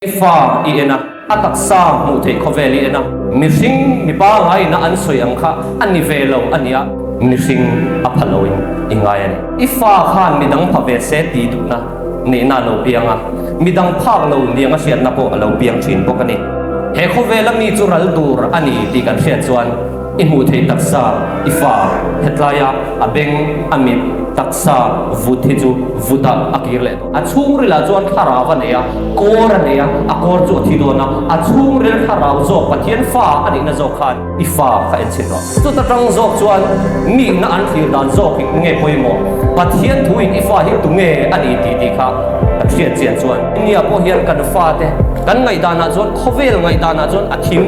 I fa i en a, a taksa hmuh theih khawvel i en a, mihring mi pangaina an sawi ang kha a ni ve lo a nia. Mihring a pha loin i ngai a ni. I fa khan midang pha ve se tih duhna neihna a lo piang a, midang phak lo niang a hriatna pawh a lo piang thin bawk a ni. He khawvela mi chu ral tur a ni tih kan hriat chuan I hmuh theih taksa, i fa, hetlaia a beng, a mit, taksa vut hi chu vutah a kir leh tawh. A chhungrilah chuan thlarau a nei a, kawr a nei a, a kawr chu a thi dawn a, a chhungril thlarau zawk Pathian fa a nihna zawk khan i fa kha en chhin rawh. Chuta tang zawk chuan mihna an thlir dan zawk hi nge pawimawh? Pathian thuin i fa hi tunge a ni tih tih kha kan hriat chian chuan India pawh hian kan fate kan ngaihdanah chuan khawvel ngaihdanah chuan a thim.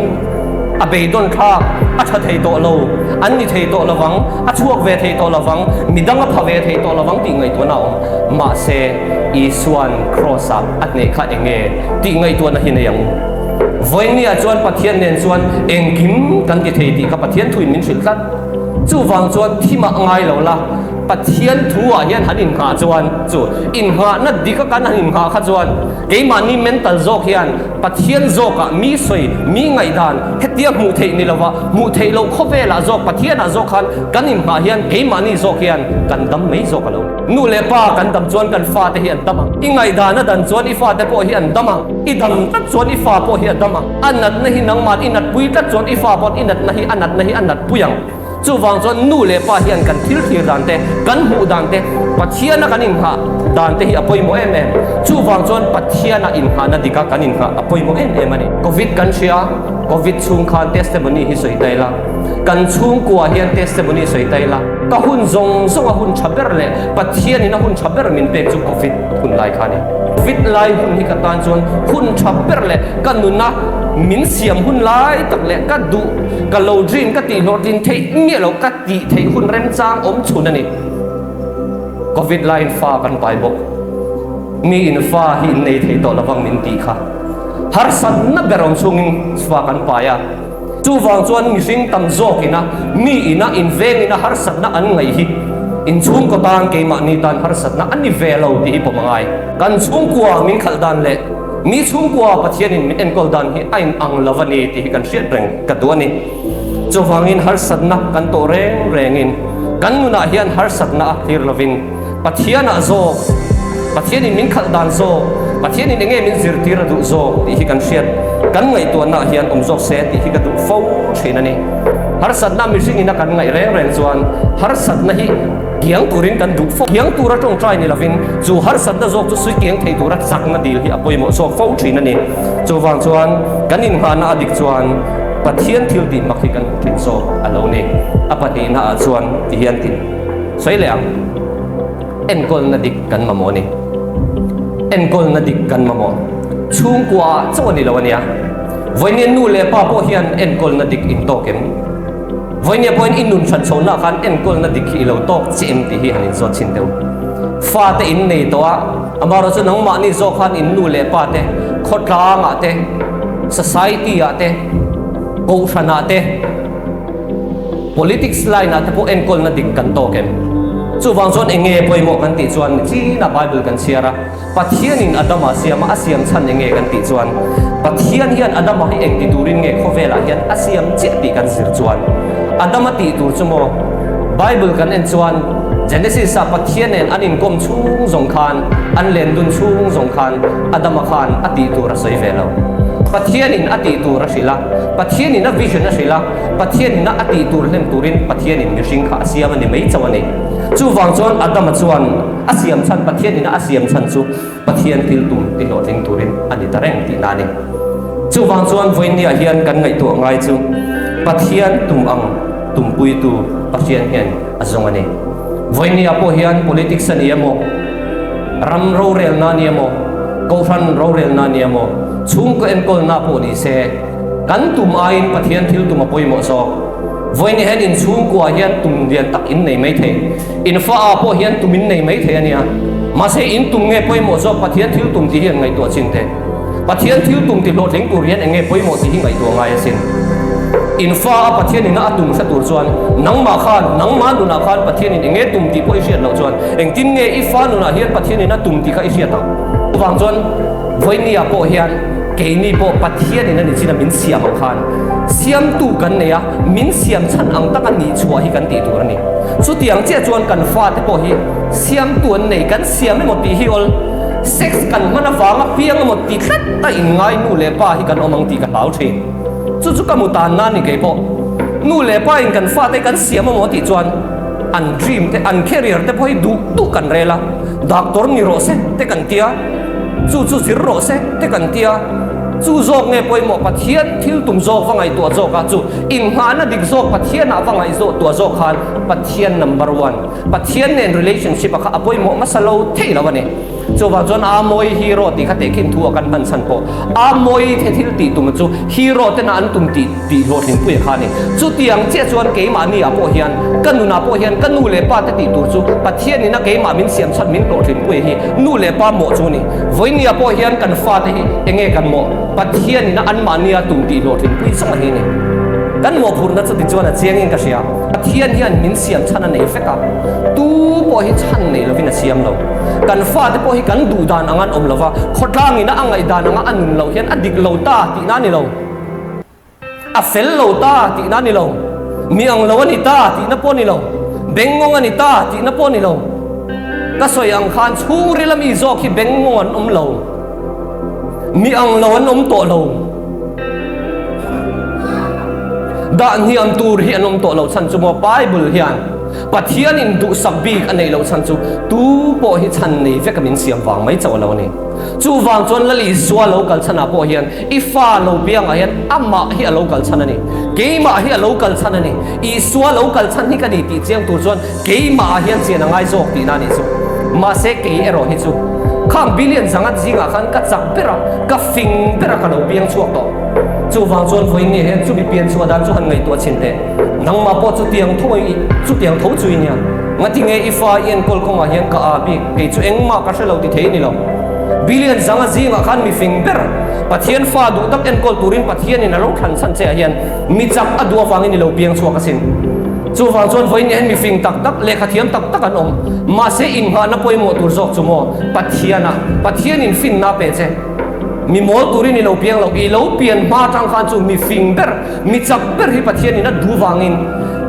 A beidawn thlak, a tha thei tawh lo, an ni thei tawh lovang, a chhuak ve thei tawh lovang, midang a pha ve thei tawh lovang tih ngaihtuahna a awm. Mahse, Isua'n Kraws-ah a hneh kha eng nge tih ngaihtuahna hi nei ang u. Vawinia chuan Pathian nen chuan engkim kan ti thei tih kha Pathian thuin min hrilh tlat. Chuvang chuan thimah ngai lo la, Pathian thu-ah hian han inghah chuan chu inghahna dika kan han inghah kha chuan keimahni mental zawk hian Pathian zawkah mi sawi, mi ngaihdan hetia hmuh theih ni lova, hmuh theih loh khawvelah zawk Pathianah zawk khan kan inhmah hian keimahni zawk hian kan dam mai zawk a lo ni. Nu leh pa kan dam chuan kan fate hi an dam ang. I ngaihdan a dan chuan i fate pawh hi an dam ang. I dam tlat chuan i fa pawh hi a dam ang. A natna hi nangmah i natpui tlat chuan i fa pawh i natna hi a natna hi a natpui ang. Chuvang chuan nu leh pa hian kan thil thlir dan te, kan hmuh dan te, Pathiana kan inghah dan te hi a pawimawh em em. Chuvang chuan Pathiana inghahna dika kan inghah a pawimawh em em a ni. Covid kan hria, Covid chhung khan testimony hi sawi ta ila, kan chhungkua hian testimony sawi ta ila, ka hun zawng zawng a hun tha ber leh Pathianin a hun tha ber min pek chu Covid hun lai kha a ni. Covid lai hun hi ka tan chuan hun tha ber leh ka nuna min siam hun lai tak leh ka duh Ka lo dream ka tih hlawhtlin theih miah lo ka tih theih hun remchang awm chhun a ni. Covid laiin fa kan pai bawk. Mi in fa hi in nei thei tawh lovang min tih kha. Harsatna ber awm chungin fa kan pai a. Chuvang chuan mihring tam zawk ina mi ina inveng ina harsatna an ngaih hi inchhungkaw tan keimahni tan harsatna a ni ve lo tih hi pawm a ngai. Kan chhungkua min khalh dan leh Mi chhungkua Pathianin min enkawl dan hi a inang lo a ni tih hi kan hriat reng ka duh a ni. Chuvangin harsatna kan tawh reng rengin kan nunah hian harsatna a thlir lovin Pathianah zawk, Pathianin min khalh dan zawk, Pathianin enge min zirtir a duh zawk tih hi kan hriat, kan ngaihtuahnaah hian awm zawk se tih hi ka duh fo thin a ni. Harsatna mihringin a kan ngaih reng reng chuan harsatna hi Kiang turin kan duh fo. Kiang tura tawngtai ni lovin chu harsatna zawk chu sui kiang thei tura chakna dil hi a pawimawh zawk fo thin a ni. Chuvang chuan kan inngahna a dik chuan Pathian thil tih mak hi kan hmu thin zawk a lo ni. A pahnihna ah chuan ti hian tin sawi leh ang. Enkawlna dik kan mamawh a ni. Enkawlna dik kan mamawh. Chhungkua ah chauh a ni lo a nia. Vawinia nu leh pa pawh hian enkawlna dik intawk em? Vawinia pawhin i nun hran chhohna khan enkawlna dik hi i lo tawk che em tih hi han inzawt chhin deuh. Fate in nei tawh a, amaherawhchu chu nangmahni zawk khan in nu leh pa te, khawtlangah te, society ah te, kohhranah te, politics line ah te pawh enkawlna dik kan tawk em? Chuvang chuan eng nge pawimawh kan tih chuan nichinah Bible kan chhiar a. Pathianin Adama siam a, a siam chhan eng nge kan tih chuan Pathian hian Adama hi eng ti turin nge khawvelah hian a siam chiah tih kan zir chuan Adama tih tur chu maw Bible kan en chuan Genesis ah Pathian nen an inkawm chhung zawng khan an len dun chhung zawng khan Adama khan a tih tur a sawi ve lo. Pathianin a tih tur a hrilh a, Pathianin a vision a hrilh a, Pathianin a a tih tur hlen turin Pathianin mihring kha a siam a ni mai chauh a ni. Chuvang chuan Adama chuan A siam chhan Pathian ina a siam chhan chu Pathian thil tum ti hlawhtling turin a ni ta reng tihna a ni. Chuvang chuan vawinia hian kan ngaihtuah ngai chu Pathian tum ang tumpuitu Pathian hian a zawng a ni. Vawinia pawh hian politics a ni emaw, ram rorelna a ni emaw, kohhran rorelna a ni emaw, chhungkaw enkawlna pawh ni se, kan tum aiin Pathian thil tum a pawimawh zawk. Vawinia hian inchhungkua hian tum lian tak in nei maithei. In fa ah pawh hian tum in nei mai thei a nia. Mahse in tum nge pawimawh zawk Pathian thil tum tih hi an ngaihtuah chin te. Pathian thil tum ti hlawhtling tur hian eng nge pawimawh tih hi ngaihtuah ngai asin. In fa a Pathian ina a tum hre tur chuan nangmah khan, nangmah nunah khan Pathian in eng nge tum tih pawh i hriat loh chuan engtin nge i fa nunah hian Pathian in a tum tih kha i hriat ang. Chuvang chuan Vawinia pawh hian. Keini pawh Pathianin a ni chin a min siam ang khan siamtu kan nei a, min siam chhan ang taka nih chhuah hi kan tih tur a ni. Chutiang chiah chuan kan fate pawh hi siamtu an nei, kan siam emaw tih hi awl sex kan hman avanga piang emaw ti tlat a inngai nu leh pa hi kan awm ang tih ka hlau thin. Chu chu ka mu tan nan ni kei pawh. Nu leh pa in kan fate kan siam emaw tih chuan an dream te, an career te pawh hi duh duh kan rel a, doctor ni rawh se te kan tia. Chu chu zir rawh se te kan tia, chu zawk nge pawimawh Pathian thil tum zawk va ngaihtuah zawk a, chu inngahna dik zawk Pathianah va ngaihzawh tuah zawk khan Pathian number one, Pathian nen relationship a kha a pawimawh hmasa lo thei lo a ni. Chuvang chuan a mawi hero tih kha tehkhin thu a kan hman chhan pawh a mawi the thil tih tum chu hero tena an tum tih tih hlawhtlinpui a kha a ni. Chutiang chiah chuan keimahni ah pawh hian ka nunah pawh hian ka nu leh pa te tih tur chu Pathianin a keimah min siam chhan min hlawhtlinpui hi nu leh pa mawh chu a ni. Vawinia pawh hian kan fate hi enge kan mawh? Pathianin a anmahnia tum tih hlawhtlinpui zawng a hi a ni. Kan mawhphurhna chuti chuan a chiangin ka hria. Pathian hian min siam chhan a nei vek a, tu pawh hi chhan nei lovin a siam lo. Kan fate pawh hi kan duh dan anga an awm lova, khawtlangin a angaih dan anga a nun loh hian a dik lo ta tihna a ni lo. A fel lo ta tihna a ni lo, mi ang lo a ni ta tihna pawh a ni lo, bengngawng a ni ta tihna pawh a ni lo. Ka sawi ang khan chhungril a mi zawk hi bengngawng an awm lo, mi ang lo an awm tawh lo, dah hniam tur hi an awm tawh lo chhan chu maw Bible hian Pathianin duhsak bik a neih loh chhan chu tu pawh hi chhan nei vek a min siam vang mai chauh a lo a ni. Chuvang chuan Lal Isua lo kal chhanah pawh hian i fa lo piangah hian amah hi a lo kal chhan a ni. Keimah hi a lo kal chhan a ni. Isua lo kal chhan hi ka ni tih chiang tur chuan keimahah hian chian a ngai zawk tihna a nih chu. Mahse kei erawh hi chu khang billion zangat zingah khan ka chak ber a, ka fing ber a ka lo piang chhuak tawh. Chuvang chuan vawiin ni hian chumi pian chhuah dan chu han ngaihtuah chhin teh. Nangmah pawh chutiang tho i chutiang tho chu i nia. Ngatinge i fa i enkawl kawngah hian ka aa bik, kei chu engmah ka hre lo ti thei a ni lo. Billion zanga zingah khan mi fing ber, Pathian fa duh tak enkawl turin Pathianin a lo thlan chhan che ah hian mi chak a duh avangin i lo piang chhuak asin. Chuvang chuan vawiin hian mi fing tak tak, lehkha thiam tak tak an awm. Mahse inngahna pawimawh tur zawk chu maw Pathiana, Pathianin finna a pe che. Mi mawl turin i lo piang lo, i lo pian hma atang khan chu mi fing ber, Mi chak ber hi Pathianin a duh vangin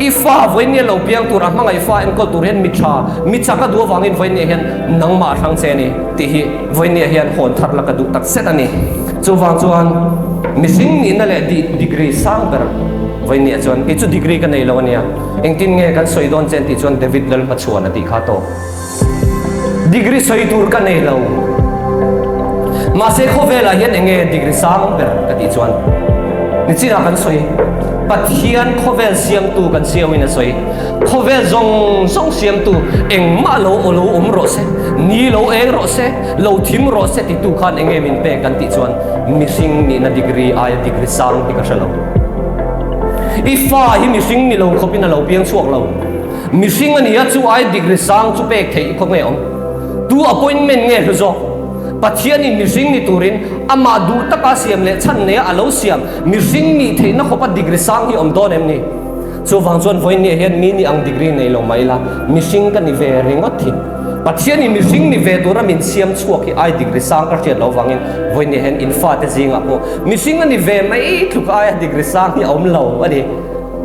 i fa vawinia lo piang tur a hmangaih fa enkawl tur hian mi tha, mi chak a duh avangin vawinia hian nangmah a hrang che a ni tih hi vawinia hian hawn thar la ka duh tak zet a ni. Chuvang chuan mihring nihna leh degree sang ber vawinia chuan kei chu degree ka nei lo a nia, engtin nge kan sawi dawn che an tih chuan David Lalhmachhuan a tih kha tawk. Degree sawi tur ka nei lo. Mahse khawvelah hian eng nge degree sang ber ka tih chuan nichinah kan sawi Pathian khawvel siamtu kan siamin a sawi. Khawvel zawng zawng siamtu engmah lo aw lo awm rawh se, ni lo eng rawh se, lo thim rawh se titu khan eng nge min pek kan tih chuan mihring nihna degree aia degree sang hi ka hre lo. I fa hi mihring ni lo khawpin a lo piang chhuak lo. Mihring a nia chu ai degree sang chu pek theih khaw nge awm? Tu appointment nge hlu zawk? Pathianin mihring ni turin amah duh taka siam leh chhan neia a lo siam mihring nih theihna khawpa degree sang hi awm dawn em ni? Chuvang chuan vawiin hian mi ni ang degree nei lo mai ila mihring ka ni ve ringawt hi. Pathianin mihring ni ve tura min siam chhuak hi ai degree sang ka hriat loh vangin vawiin hian in fate zingah pawh mihring a ni ve mai tluk aia degree sang hi a awm lo a ni.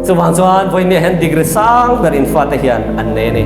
Chuvang chuan vawiin hian degree sang ber in fate hian an nei a ni.